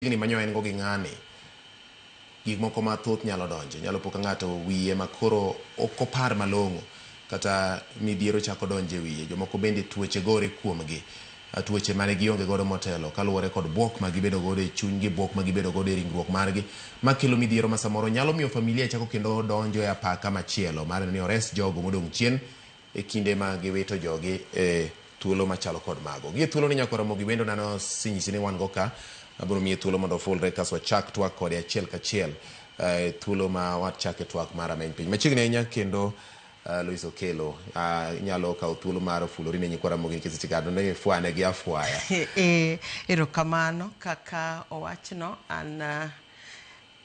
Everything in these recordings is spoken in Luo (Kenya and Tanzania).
Machiegni manyo en go gi ng'ani, gik moko mathoth nyalo donjo. Nyalo po ka ng'ato wiye ma koro ok opar malong'o kata midhiero chako donjo e wiye. Jomoko bende tuoche gore kuomgi, tuoche mane gionge godo motelo kaluwore kod buok ma gibedo godo e chunygi, buok ma gibedo godo e ringruok margi makelo midhiero ma samoro nyalo miyo familia chako kendo donjo e apaka machielo mar neno ni ores jogo modong' chien e kinde ma giwito jogi e thuolo machalo kod mago. Gi e thuolo ni nyakwar Ramogi wendo nano osenyisi ni wan go ka, abiro miye thuolo mondo ofulre kasto wachak twak kode achiel kachiel e thuolo ma wachake twak mar Rameny Piny. Machiegni ahinya kendo Lois Okello, inyalo kawo thuolo mar fulori ne nyikwa Ramogi nikech seche gado ne ifwane gi afwaya. E, erokamano kaka owachno an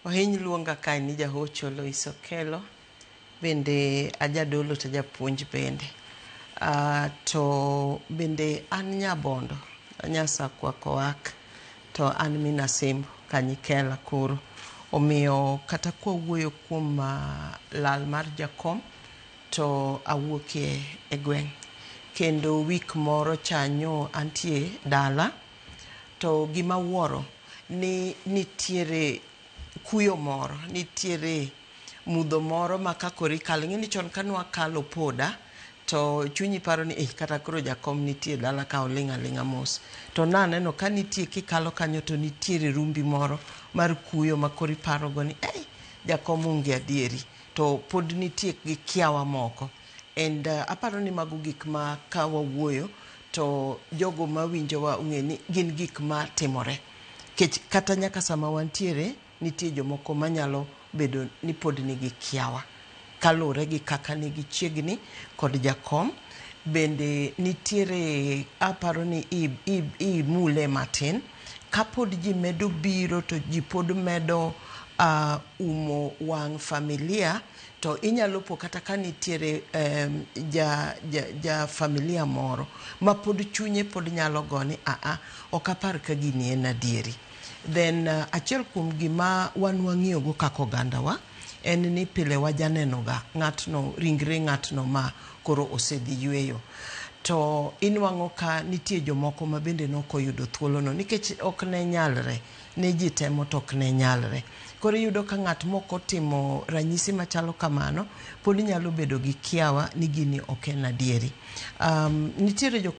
ohiny luonga kae ni Jahocho Lois Okello bende ajadolo to ajapuonj bende to bende an nyabondo anyasakwa kowak to an min Asembo Kanyikela koro omiyo kata kwawuoyo kuom lal mar jakom to awuokie e gweng' kendo wik moro cha nyo antie dala to gima wuoro ni nitiere kuyo moro nitiere mudho moro ma ka koro ikalo ing'e ni chon ka nwakalo poda to chunyi paro ni eh, kata koro jakom nitie dala ka oling' aling'a mos to naneno ka nitie kikalo kanyo to nitiere rumbi moro mar kuyo ma koro iparogo ni ei jakom onge adieri to pod nitie gi kiawa moko and aparo ni mago gik ma ka wawuoyo to jogo mawinjowa ong'e ni gin gik matimore kech kata nyaka sama wantiere nitie jomoko manyalo bedo ni pod nigi kiawa kaluwore gi kaka ne gichiegni kod jakom bende nitiere aparo ni imule matin kapod ji medo biro to ji pod medo umo wang' familia to inyalo po kata ka nitiere ja familia moro ma pod chunye pod nyalo go ni aa ok apar ka gini en adieri. Then achiel kuom gima wan wang'iyo go kaka ogandawa en ni pile wajaneno ga ng'atno ringre ng'atno ma koro osedhi yweyo to inwang'o ka nitie jomoko ma bende nokoyudo thuolono nikech ok ne nyalre ne ji temo to ok ne nyalre. Koro iyudo ka ng'at mok otimo ranyisi machalo kamano pod nyalo bedo gi kiawa ni gini ok en adieri. Nitiere jok